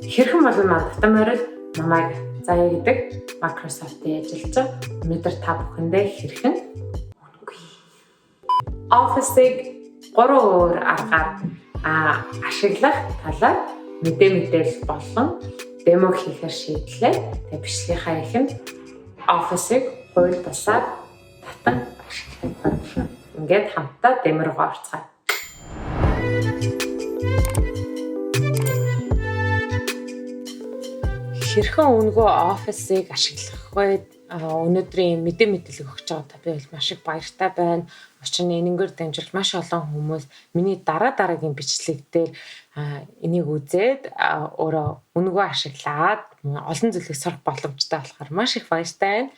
Хэрхэн болон маань татан морил намайг Заяа гэдэг Microsoft-ийн ажилч. Өнөөдөр та бүхэндээ хэрхэн үнэгүй Office-ыг гурван өөр аргаар ашиглах талаар мэдээлэл болон demo хийхээр шийдлээ. Тэгээ бичлэгийнхаа эхэнд Office-ыг хууль бусаар татан ашиглахыг бодлоо. Ингээд хамтдаа demo руу орцгоё. Хэрхэн үнэгүй Office-ыг ашиглах вэ? Өнөөдрийн мэдээлэл өгч байгаа та би бол маш их баяртай байна. Учир нь энэнгээр дамжуулж маш олон хүмүүс миний дараа дараагийн бичлэг дээр энийг үзээд өөрөө үнэгүй ашиглаад олон зүйлийг сурах боломжтой болохоор маш их баяртай байна.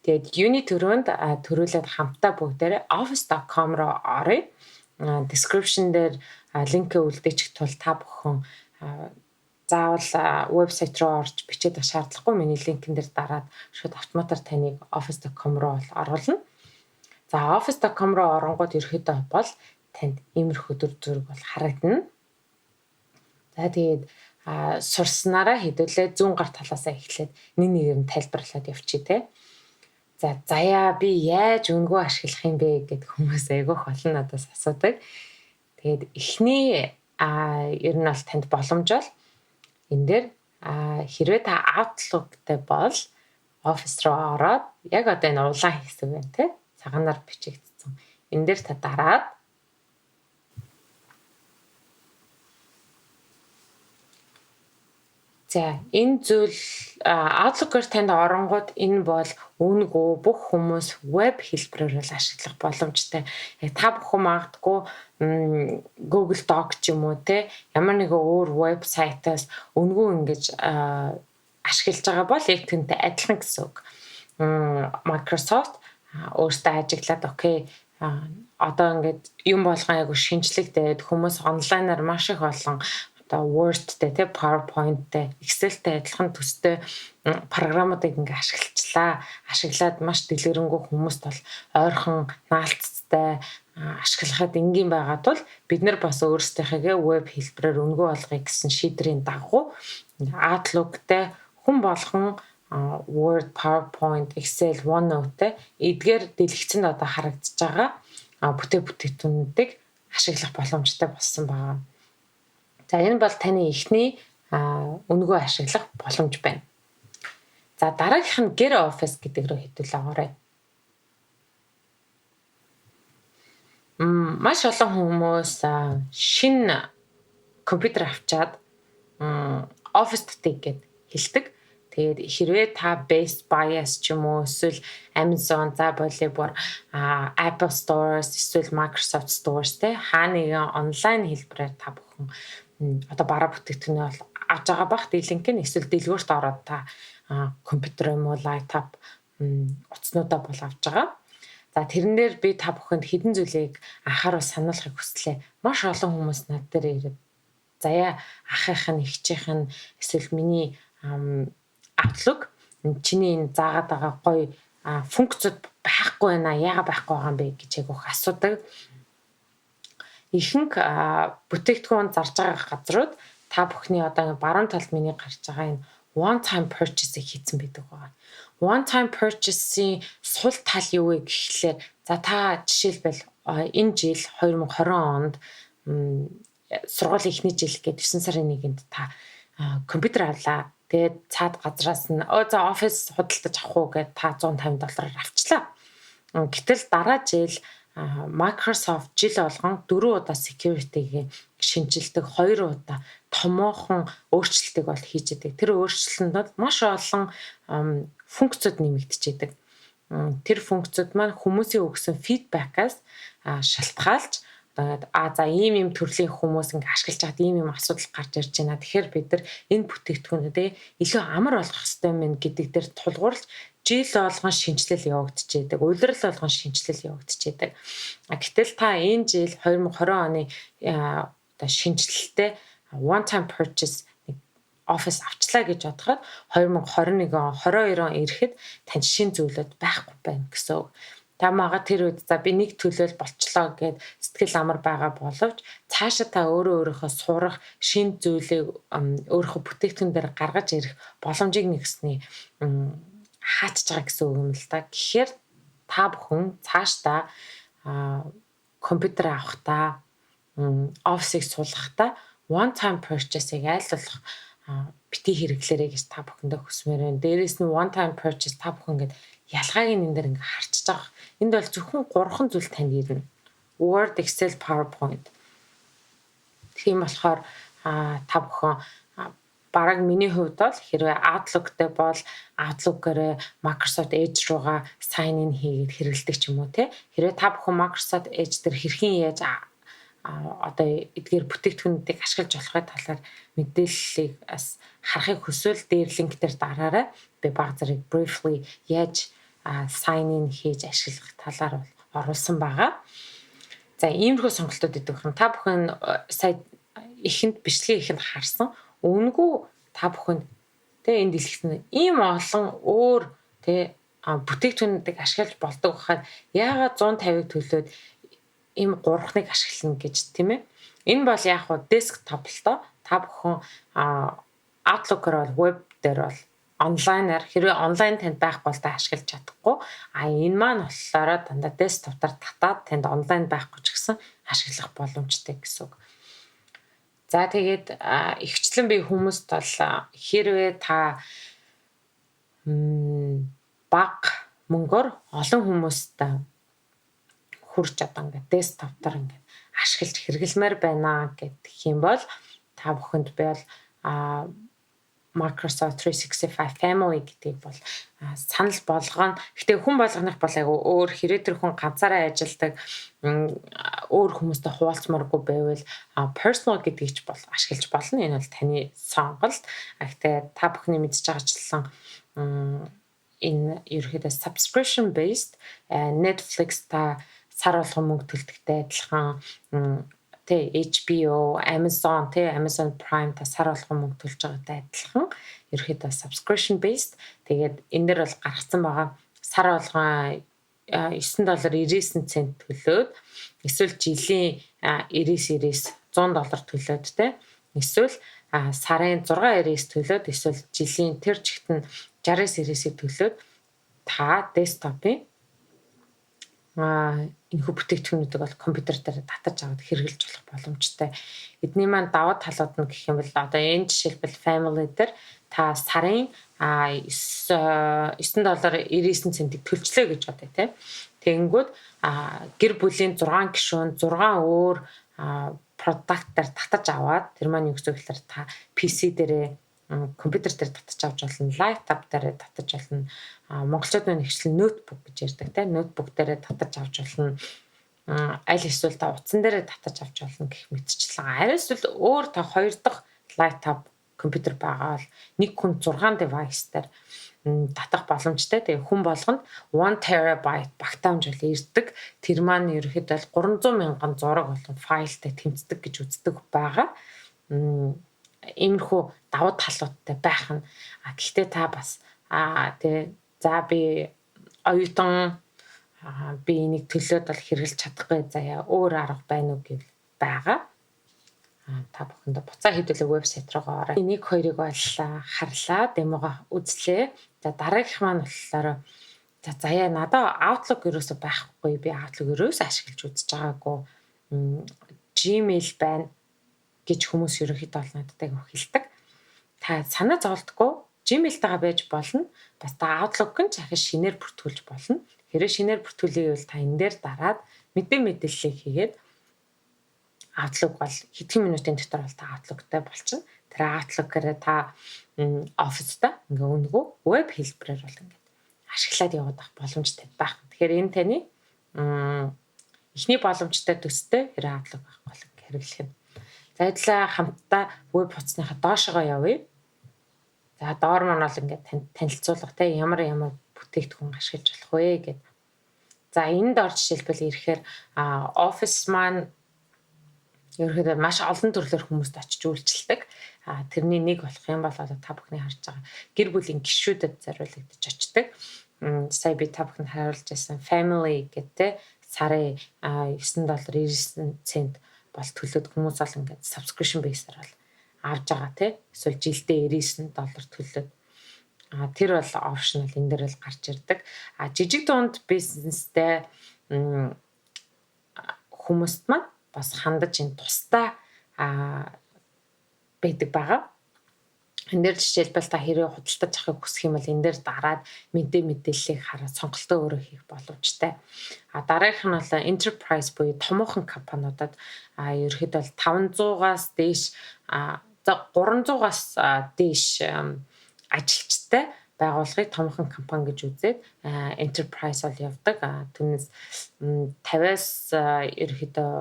Тэгээд юуны түрүүнд төрүүлээд хамтдаа бүгдээрээ office.com руу оръё. Description дээр link ээ үлдээчих тул та бүхэн заавал вебсайт руу орж бичээд байх шаардлагагүй, миний link эн дээр дараад шууд автоматар таныг office.com руу бол оруулна. За, office.com руу оронгууд ерөөхдөө бол танд иймэрхүү дүр зураг бол харагдана. За, тэгээд сурснараа хэдүүлээ зүүн гар талаасаа эхлээд нэг нэгээр нь тайлбарлаад явчих те. За, заяа би яаж үнэгүй ашиглах юм бэ гэдэг хүмүүс айгүйх олон надаас асуудаг. Тэгээд эхний ер нь бол танд боломж бол энэ дээр хэрвээ та Outlook-тай бол Office руу ороод яг одоо энэ улаан хэсэг байна те, цагаанаар бичигдсэн. Энэ дээр та дараад за, энэ зүйл Outlook-оор танд оронгууд энэ бол үнэгүй бүх хүмүүс веб хэлбэрээр бол ашиглах боломжтой. Яг та бүхэн магадгүй Google Doc ч юм уу те, ямар нэгэн өөр вебсайтаас үнэгүй ингэж ашиглаж байгаа бол яг тэнтэй адилхан гэсэн үг. Microsoft өөртөө ажиглаад, okay, одоо ингээд юм болгон айгу шинжлэгдээд хүмүүс онлайнаар маш их олон одоо Word-тэй те, PowerPoint-тэй, Excel-тэй адилхан төстэй програмуудыг ингээ ашиглачлаа. Ашиглаад маш дэлгэрэнгүй хүмүүст бол ойрхон наалцтай ашиглахад энгийн байгаа тул бид нар бас өөрсдийнхээ веб хэлбэрээр үнэгүй болгоё гэсэн шийдвэрийн дагуу Outlook-тэй хүн болгон Word, PowerPoint, Excel, OneNote-тэй эдгээр дэлгэцэнд одоо харагдаж байгаа бүтээгдэхүүнүүдийг ашиглах боломжтой болсон байна. За, энэ бол таны эхний үнэгүй ашиглах боломж байна. За, дараагийнх нь Get Office гэдэг рүү хэдүүлээ оръё. Маш олон хүмүүс шинэ компьютер авчаад Office татъя гэд хэлдэг. Тэгээд хэрвээ та Best Buy-аас ч юм уу эсвэл Amazon, за болоо бүр Apple Store-с эсвэл Microsoft Store-с те, хаа нэгэн онлайн хэлбэрээр та бүхэн одоо бараа бүтээгдэхүүнээ бол авч байгаа бах дийлэнх нь эсвэл дэлгүүрт ороод та компьютер юм уу лаптоп, утаснуудаа бол авч байгаа. За, тэрэн дээр би та бүхэнд хэдэн зүйлийг анхааруул сануулахыг хүслээ. Маш олон хүмүүс над дээр ирээд, заяа ахынх нь, эгчийнх нь эсвэл миний Outlook чиний энэ заагаад байгаа гоё функцүүд байхгүй байна. Яагаад байхгүй байгаа юм бэ гэж айгүйх асуудаг. Ихэнх бүтээгдэхүүн зарж байгаа газрууд та бүхний одоо баруун талд миний гарч байгаа энэ one time purchase-ыг хийцэн байдаг байгаа. One time purchase-ийн сул тал юу вэ гэхлээр, за, та жишээлбэл энэ жил 2020 онд сургуулийн эхний жил гээд 9 сарын 1-нд та компьютер авлаа. Тэгээд цаад газраас нь өө за Office худалдаж авах уу гэд та 150 доллараар авчлаа. Гэтэл дараа жил Microsoft жил болгон дөрвөн удаа security-г шинэчилдэг, хоёр удаа томоохон өөрчлөлтийг бол хийж идэг. Тэр өөрчлөлтөнд бол маш олон функцүүд нэмэгдчихэдэг. Тэр функцүүд маань хүмүүсийн өгсөн feedback аас шалтгаалж одоо за ийм ийм төрлийн хүмүүс ингээ ашиглаж байхад ийм ийм асуудал гарч ирж байна. Тэгэхээр бид нар энэ бүтээгдэхүүнүүдээ илүү амар болгох хэрэгтэй юм гэдэг дээр тулгуурлаж жил болгон шинэчлэл явагдчихэдэг. Улирал болгон шинэчлэл явагдчихэдэг. Гэтэл та энэ жил 2020 оны одоо шинэчлэлтэй one time purchase нэг Office авчлаа гэж бодоход 2021 он, 22 он ирэхэд танд шинэ зүйлүүд байхгүй байна гэсэн үг. Та мага тэр үед за би нэг төлөөл болчлоо гэд сэтгэл амар байгаа боловч цаашаа та өөрөө өөрийнхөө сурах шинэ зүйлийг өөрийнхөө бүтээгдэхүүн дээр гаргаж ирэх боломжийг нэгсний хаачж байгаа гэсэн үг юм л да. Тэгэхээр та бүхэн цаашдаа компьютер авахдаа, офисыг суулгахдаа one time purchase-ыг аль болох битгий хэрэглээрэй гэж та бүхэндээ хүсмээр байна. Дээрээс нь one time purchase та бүхэн ингээд ялгааг нь энэ дээр ингээ харчиж байгаа. Энд бол зөвхөн гурван зүйл танд ирнэ. Word, Excel, PowerPoint. Тийм болохоор та бүхэн бараг миний хувьд бол хэрвээ Outlook-тэй бол Outlook-аараа Microsoft Edge руугаа sign in хийгээд хэрэглэдэг ч юм уу те. Хэрвээ та бүхэн Microsoft Edge дээр хэрхэн яаж одоо эдгээр бүтээгдэхүүнүүдийг ашиглаж болохын талаар мэдээллийг бас харахыг хүсвэл дээр link дээр дараарай. Би баг зэрэг briefly яаж sign in хийж ашиглах талаар бол оруулсан байгаа. За, иймэрхүү сонголтууд идэг байна. Та бүхэн сая эхэнд, бичлэгийн эхэнд харсан үнэгүй та бүхэн тэ энд дэлгэсэн ийм олон өөр тэ бүтээгдэхүүнүүдийг ашиглаж болдог байхад яагаад 150-ыг төлөөд ийм гурвахныг ашиглана гэж, тийм ээ. Энэ бол яг хуу desktop л доо. Та бүхэн Outlook-оор бол веб дээр бол онлайнаар, хэрвээ онлайн танд байхгүй бол та ашиглаж чадахгүй. А энэ маань болохоор дандаа desktop оор татаад танд онлайн байхгүй ч гэсэн ашиглах боломжтой гэсэн үг. За, тэгээд ихэвчлэн би хүмүүст бол хэрвээ та бага мөнгөөр олон хүмүүст хүрч одоо ингээд desktop оор ингээд ашиглаж хэрэглэмээр байна гэх юм бол та бүхэнд би бол Microsoft 365 Family гэдгийг бол санал болгоно. Гэтэ хүн болгоных бол айгу өөр. Хэрэг тэр хүн ганцаараа ажилладаг, өөр хүмүүстэй хуваалцмааргүй байвал personal гэдгийг ч бол ашиглаж болно. Энэ бол таны сонголт. Гэтэ та бүхний мэдж байгаачлан энэ ерөөхдөө subscription based, Netflix та сар болгон мөнгө төлдөгтэй адилхан тэ HBO, Amazon тэ Amazon Prime та сар болгон мөнгө төлж байгаатай адилхан ерөөхдөө subscription based. Тэгээд энэ дээр бол гаргацсан байгаа, сар болгон 9 доллар 99 цент төлөөд, эсвэл жилийн 99 99 100 доллар төлөөд те, эсвэл сарын 6.99 төлөөд, эсвэл жилийн тэр чигт нь 69 99-ийг төлөөд та desktop ын энэхүү бүтээгдэхүүнүүдийг бол компьютер дээр татаж аваад хэрэглэж болох боломжтой. Эдний маань давуу талууд нь гэх юм бол одоо энэ жишээлбэл family дээр та сарын 9 9 доллар 99 центийг төлчлөө гэж бодъё те. Тэгэнгүүт гэр бүлийн 6 гишүүн 6 өөр product аар татаж аваад, тэр маань юу гэсэн үг гэхээр та PC дээрээ, компьютер дээр татаж авч болно, laptop дээр татаж болно. Монголчууд маань ихэвчлэн ноутбук гэж ярьдаг тийм, ноутбук дээрээ татаж авч болно. Аль эсвэл та утсан дээрээ татаж авч болно гэх мэтчлэн. Аль эсвэл өөр та хоёр дахь laptop компьютер байгаа бол нэг хүн 6 device дээр татах боломжтой. Тэгээ хүн болгонд 1 terabyte багтаамж бол ирдэг. Тэр маань ерөнхийдөө 300 мянган зураг болон файлтай тэмцдэг гэж үздэг байгаа. Иймэрхүү давуу талуудтай байх нь. А гэхдээ та бас тэгээ за би оюутан, би энийг төлөөд бол хэрэглэж чадахгүй заяа, өөр арга байна уу гэвэл байгаа. Та бүхэндээ буцаа хэдүүлээ вебсайт руугаа ороо. Энийг хоёрыг бол харлаа, demo го үзлээ. За, дараагийнх маань болохоор за заяа надаа Outlook ерөөсөө байхгүй. Би Outlook ерөөсөө ашиглаж үзэж байгаагүй. Gmail байна гэж хүмүүс ерөнхийдөө бол надтай хэлдэг. Та санаа зоволтгүй Gmail-тайгаа байж болно. Бас та Outlook нь ч ахиж шинээр бүртгүүлж болно. Хэрэг шинээр бүртгүүлэе гэвэл та энэ дээр дараад мэдээллийг хийгээд Outlook бол хэдхэн минутын дотор бол та Outlook-тай болчихно. Тэр Outlook-аараа та Office-та ингээ үнэгүй веб хэлбэрээр бол ингээд ашиглаад яваад байх боломжтой байх. Тэгэхээр энэ таны эхний боломжтой төстэй, хэрэг Outlook байхгүй бол хэрэглэх нь. За, хэдлээ хамтдаа веб хуудасныхаа доошогоо явъя. За, доор маань бол ингээд танилцуулга те, ямар ямар бүтээгдэхүүн ашиглаж болох вэ гэд. За, энд ор жишээлбэл ирэхээр Office маань ерөнхийдөө маш олон төрлөөр хүмүүст очиж үйлчилдэг. А тэрний нэг болох юм бол одоо та бүхний харж байгаа гэр бүлийн гишүүдэд зориулагдаж очдог. Сая би та бүхэнд хариулж байсан family гэдэг сарын 9 доллар 99 цент бол төлөөд хүмүүс бол ингээд subscription base-аар бол авж байгаа, тий. Эсвэл жилдээ 99 доллар төлөөд, тэр бол optional энэ дээр л гарч ирдэг. Жижиг дунд бизнестэй хүмүүст маань бас хандаж энэ тусдаа байдаг байгаа. Энэ дээр жишээлбэл та хэрвээ худалдаж авахыг хүсэх юм бол энэ дээр дараад мэдээллийг хараад сонголтоо өөрөө хийх боломжтой. Дараагийнх нь бол enterprise буюу томоохон компаниудад ерөөхдөө бол 500-аас дээш, за, 300-аас дээш ажилчтай байгууллагыг томоохон компани гэж үзээд enterprise бол явдаг. Түүнээс 50-аас ерөөхдөө,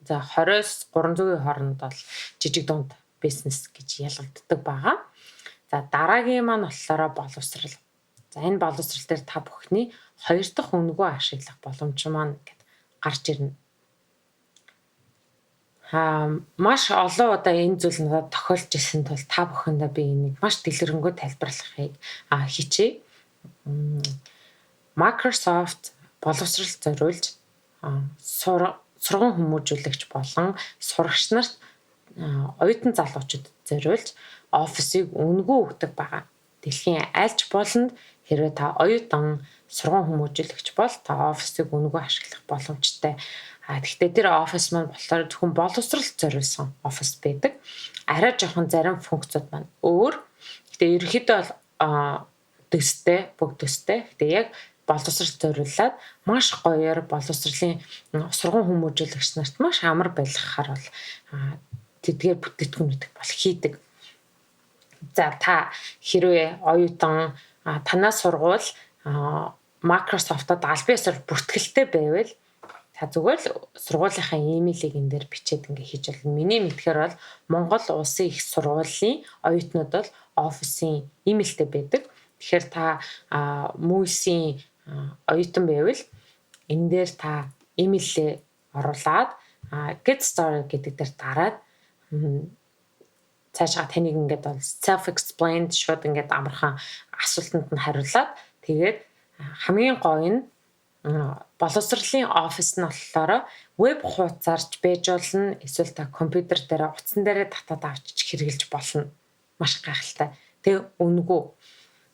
за, 20-оос 300-ийн хооронд бол жижиг дунд бизнес гэж ялгагддаг байгаа. За, дараагийн маань болохоор боловсрал. За, энэ боловсрал дээр та бүхний хоёр дахь үнэгүй ашиглах боломж маань гэд гарч ирнэ. Маш олон удаа энэ зүйл надад тохиолж исэн тул та бүхэндээ би энийг маш дэлгэрэнгүй тайлбарлахыг хичээе. Microsoft боловсрал зориулж сурган хүмүүжүүлэгч болон сурагч нарт, оюутан залуучуудад зориулж Office-ыг үнэгүй өгдөг байгаа. Дэлхийн аль ч болонд хэрвээ та оюутан, сурган хүмүүжүүлэгч бол та Office-ыг үнэгүй ашиглах боломжтой. Гэхдээ тэр Office маань болохоор зөвхөн боловсралд зориулсан Office байдаг. Арай жоохон зарим функцууд маань өөр. Гэхдээ ерөнхийдөө бол төстэй, бүгд төстэй. Гэхдээ яг боловсрал зориулаад маш гоёор боловсролын сурган хүмүүжүүлэгч нарт маш амар байлгахаар бол тэдгээр бүтээгдэхүүнүүдийг бол хийдэг. За, та хэрвээ оюутан, танаа сургууль Microsoft-од албан ёсоор бүртгэлтэй байвал та зүгээр л сургуулийнхаа имэйлийг энэ дээр бичээд ингээ хийж болно. Миний мэдэхээр бол Монгол Улсын их сургуулийн оюутнууд бол Office-ийн имэйлтэй байдаг. Тэгэхээр та МУИС-ийн оюутан байвал энэ дээр та имэйлээ оруулаад "Get started" гэдэг дээр дараад цаашаа таныг ингээд бол self explained, шууд ингээд амархан асуултанд нь хариулаад, тэгээд хамгийн гоё нь боловсролын офис нь болохоор веб хуудасаар ч байж болно, эсвэл та компьютер дээр, утсан дээрээ татаад авчиж хэрэглэж болно. Маш гайхалтай. Тэгээ үнэгүй.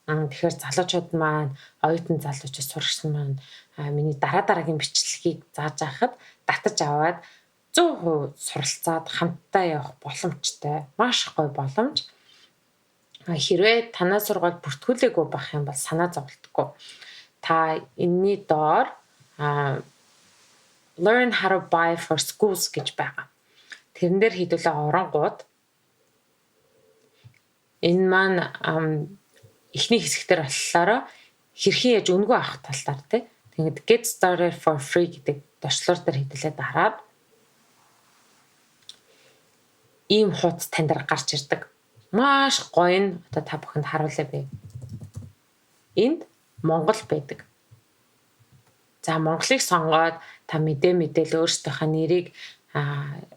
Тэгэхээр залуучууд маань, оюутан залуучууд, сурагч маань миний дараа дараагийн бичлэгийг зааж байхад татаж аваад 100% суралцаад хамтдаа явах боломжтой. Маш гоё боломж. Хэрвээ танай сургууль бүртгүүлээгүй байх юм бол санаа зоволтгүй. Та энэний доор "Learn how to buy for schools" гэж байгаа. Тэрэн дээр хэдүүлээ оронгууд энэ маань эхний хэсэгтэр болохоор хэрхэн яаж үнэгүй авах талаар, тий. Тэгээд "Get started for free" гэдэг товчлуур дээр хэдүүлээ дараад ийм хуудас тань дээр гарч ирдэг. Маш гоё нь одоо та бүхэнд харуулъя би. Энд Монгол байдаг. За, Монголыг сонгоод та мэдээлэл, өөрсдийнхөө нэрийг,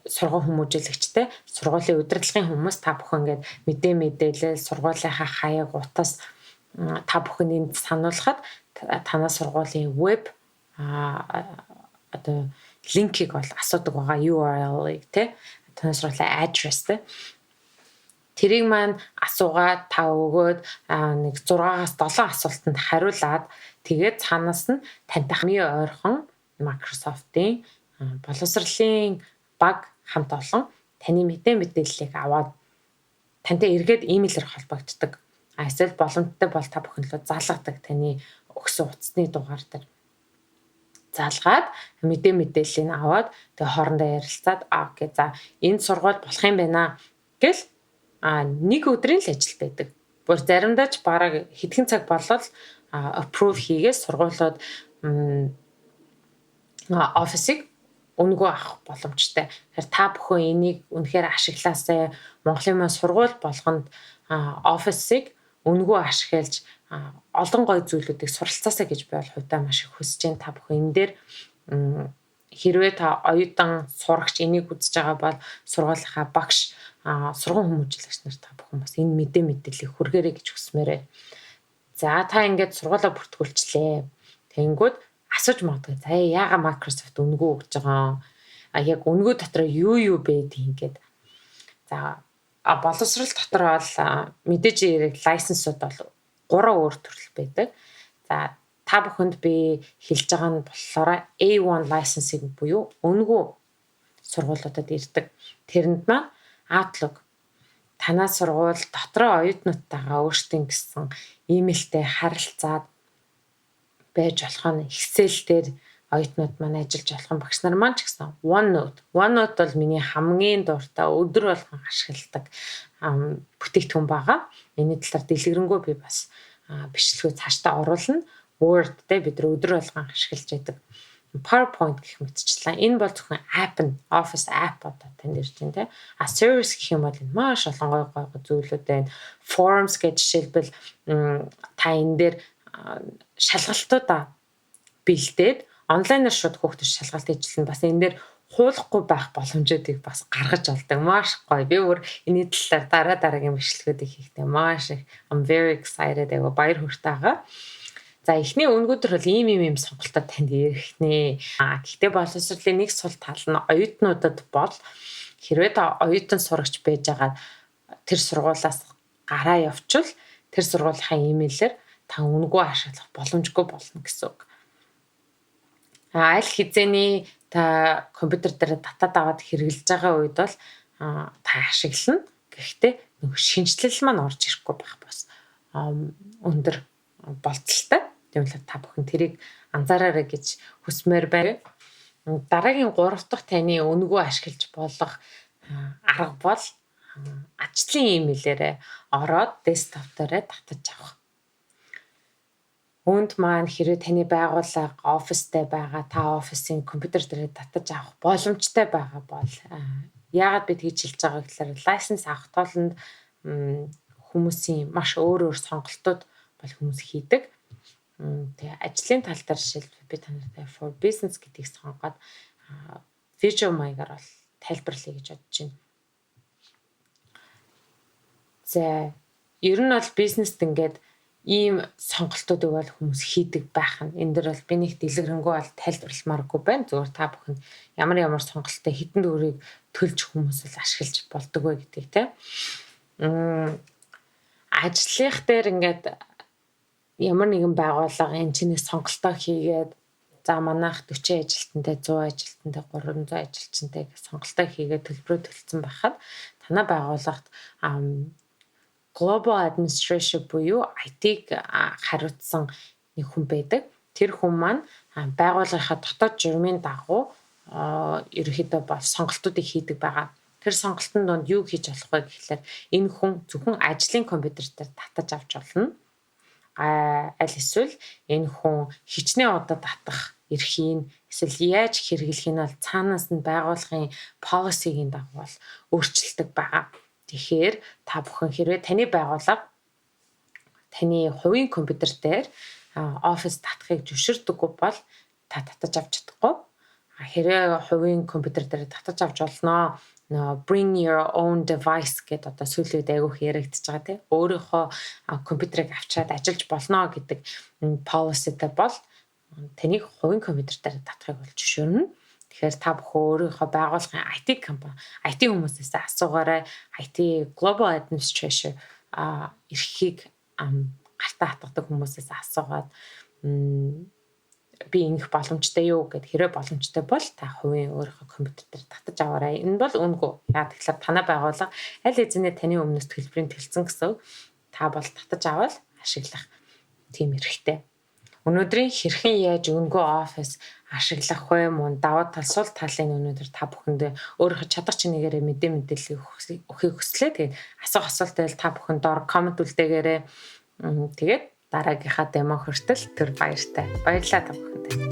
сургууль хүмүүжүүлэгчтэй, сургуулийн удирдлагын хүмүүс та бүхэн ингээд мэдээлэл, сургуулийнхаа хаяг, утас та бүхэн энд сануулхад танаа сургуулийн веб одоо линкийг бол асуудаг байгаа, URL-ыг, тий, танай сургуулийн address, тий. Тэрийг маань асуугаад та өгөөд нэг 6-аас 7 асуултанд хариулаад, тэгээд цаанаас нь тантай хамгийн ойрхон Microsoft-ийн боловсролын баг хамт олон таны мэдээллийг аваад тантай эргээд имэйлээр холбогддог. Эсвэл боломжтой бол та бүхэн лөө залгадаг, таны өгсөн утасны дугаар дээр залгаад мэдээллийг аваад, тэгээ хоорондоо ярилцаад, okay, за, энэ сургууль болох юм байна гэл нэг өдрийн л ажил байдаг. Бүр заримдаа ч бараг хэдхэн цаг болоод approve хийгээд сургуулиуд Office-ыг үнэгүй авах боломжтой. Тэгэхээр та бүхэн энийг үнэхээр ашиглаасай. Монголын маань сургууль болгонд Office-ыг үнэгүй ашиглаж олон гоё зүйлүүдийг суралцаасай гэж би бол хувьдаа маш их хүсэж байна. Та бүхэн энэ дээр хэрвээ та оюутан, сурагч энийг үзэж байгаа бол сургуулийнхаа багш, сургууль хүмүүжүүлэгч нар, та бүхэн бас энэ мэдээллийг хүргээрэй гэж хүсмээр байна. За, та ингээд сургуулаа бүртгүүлчлээ. Тэнгүүд асууж магадгүй. За, яагаад Microsoft үнэгүй өгж байгаа? А яг үнэгүй дотор юу юу байдгийг ингээд. За, боловсрал дотор бол мэдээж хэрэг license ууд бол гурван өөр төрөл байдаг. За, та бүхэнд би хэлж байгаа нь болохоор A1 license-ыг буюу үнэгүй сургуулиудад ирдэг. Тэрэнд маань Outlook, танаа сургууль дотроо оюутнуудтайгаа өөрсдийн гэсэн имэйлтэй харилцаад байж болох нь, Excel дээр оюутнууд маань ажиллаж болох нь, багш нар маань ч гэсэн OneNote. OneNote бол миний хамгийн дуртай, өдөр болгон ашигладаг бүтээгдэхүүн байгаа. Энэ талаар дэлгэрэнгүй би бас бичлэгөө цаашдаа оруулна. Word дээр бид нар өдөр болгон ашиглаж байдаг. PowerPoint гэх мэтчлэн энэ бол зөвхөн app нь, Office app одоо танд ирж байна, те. А service гэх юм бол энэ маш олон гой гой зүйлүүд байна. Forms гэж жишээлбэл та энэ дээр шалгалтуудаа бэлдээд онлайнаар шууд хүүхдүүд шалгалт хийжлэн, бас энэ дээр хуулахгүй байх боломжуудыг бас гаргаж олдог. Маш гоё. Би бүр энэ талаар дараа дараагийн бичлэгүүдийг хийхдээ маш их I'm very excited, айгу баяр хөөртэй байгаа. За, эхний үнэгүй төр бол ийм ийм ийм сонголтоо танд ирэх нэ. А гэхдээ боловсролын нэг сул тал нь оюутнуудад бол хэрвээ та оюутан сурагч байж байгаа тэр сургуулиас гараа явчвал тэр сургуулийнхаа имэйлээр та үнэгүй ашиглах боломжгүй болно гэсэн үг. А аль хэзээний та компьютер дээр татаад аваад хэрэглэж байгаа үед бол та ашиглана. Гэхдээ нөгөө шинэчлэл маань орж ирэхгүй байх бас өндөр болцолтой. Тийм болохоор та бүхэн тэрийг анзаараарай гэж хүсмээр байна. Дараагийн гурав дахь таны үнэгүй ашиглаж болох арга бол ажлын имэйлээрээ ороод desktop дээрээ татаж авах. Үүнд маань хэрвээ таны байгууллага офистай байгаа, та офисын компьютер дээрээ татаж авах боломжтой байгаа бол. Яагаад би тэгж хэлж байгаа гэхээр license авах тоолонд хүмүүсийн маш өөр өөр сонголтууд бол хүмүүс хийдэг. Тэгээ ажлын тал дээр жишээлбэл би та нартай for business гэдгийг сонгоод visual маягаар бол тайлбарлая гэж бодож байна. За, ер нь бол бизнест ингээд ийм сонголтуудыг бол хүмүүс хийдэг байх нь. Энэ дээр бол би нэг дэлгэрэнгүй бол тайлбарламааргүй байна. Зүгээр та бүхэн ямар ямар сонголттой, хэдэн төгрөгийг төлж хүмүүс л ашиглаж болдог вэ гэдгийг, те. Ажлынх дээр ингээд ямар нэгэн байгууллага энэ чиний сонголтоо хийгээд, за, манайх 40 ажилтнтай, 100 ажилтнтай, 300 ажилтнтай гэх сонголтоо хийгээд төлбөрөө төлсөн байхад танай байгууллагт Global Administration буюу IT-г хариуцсан нэг хүн байдаг. Тэр хүн маань байгууллагынхаа дотоод журмын дагуу ерөнхийдөө бол сонголтуудыг хийдэг байгаа. Тэр сонголтын дунд юу хийж болох вэ гэхлээр энэ хүн зөвхөн ажлын компьютер дээр татаж авч болно. Аль эсвэл энэ хүн хичнээн удаа татах эрхийг, эсвэл яаж хэрэглэхийг нь бол цаанаас нь байгууллагын policy-гийн дагуу бол өөрчилдөг байгаа. Тэгэхээр та бүхэн хэрвээ таны байгууллага таны хувийн компьютер дээр Office татахыг зөвшөөрдөггүй бол та татаж авч чадахгүй. Хэрвээ хувийн компьютер дээр татаж авч олноо, нөө bring your own device гэдэг одоо сүүлийн үед айгүйх яригдчихэж байгаа, тийм, өөрийнхөө компьютерыг авчираад ажиллаж болно гэдэг policy-тэй бол таныг хувийн компьютер дээр татахыг бол зөвшөөрнө. Тэгэхээр та бүхэн өөрийнхөө байгууллагын IT компани, IT хүмүүсээс асуугаарай. IT Global Administration эрхийг гартаа хатгадаг хүмүүсээс асуугаад, би ингэх боломжтой юу гэд, хэрвээ боломжтой бол та хувийн өөрийнхөө компьютер дээр татаж аваарай. Энэ бол үнэгүй. Яа тэгэхээр танай байгууллага аль хэзээ таны өмнөөс төлбөрийг төлсөн гэсэн. Та бол татаж аваад ашиглах тийм эрхтэй. Өнөөдрийн хэрхэн яаж үнэгүй офис ашиглах вэ, мөн давуу тал, сул талын өнөөдөр та бүхэндээ өөрийнхөө чадах чинийгээрээ мэдээлэл өгөхийг хүслээ. Тэгээд асуух асуулт байвал та бүхэн доор comment үлдээгээрэй. Тэгээд дараагийнхаа demo хүртэл түр баяртай. Баярлалаа та бүхэндээ.